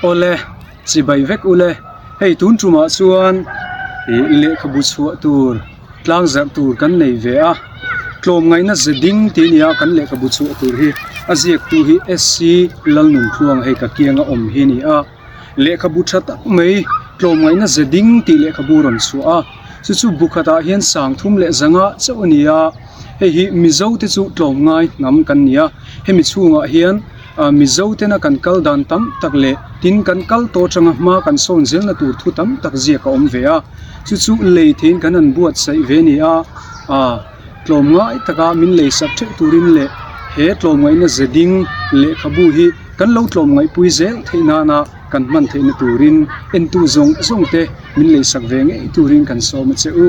Awle, chibai vek ule. Hei tun tumah chuan ih lehkhabu chhuah tur tlang zarh tur kan nei ve a. Tlawmngaihna ze ding tih a ni a kan lehkhabu chhuah tur hi a ziaktu hi SC Lalnunthluang hei ka kianga awm hi a ni a. Lehkhabu tha tak mai tlawmngaihna ze ding tih lehkhabu rawn chhuah a chu chu bu khatah hian 30 leh 500 chauh a ni a hei hi Mizo te chu tlawmngai hnam kan ni a hemi chhungah hian ah Mizo tena kan kal dan tam tak leh tin kan kal tawh atanga hma kan sawn zelna tur thu tam tak ziak a awm ve a chu chu lei theiin kan han buatsaih ve a ni a ah. Tlawmngai taka min lei sak theuh turin leh he tlawmngaihna ze ding lehkhabu hi kan lo tlawmngaihpui zel theih nana kan hman theihna turin entu zawng zawng te min lei sak ve ngei turin kan sawm a che u.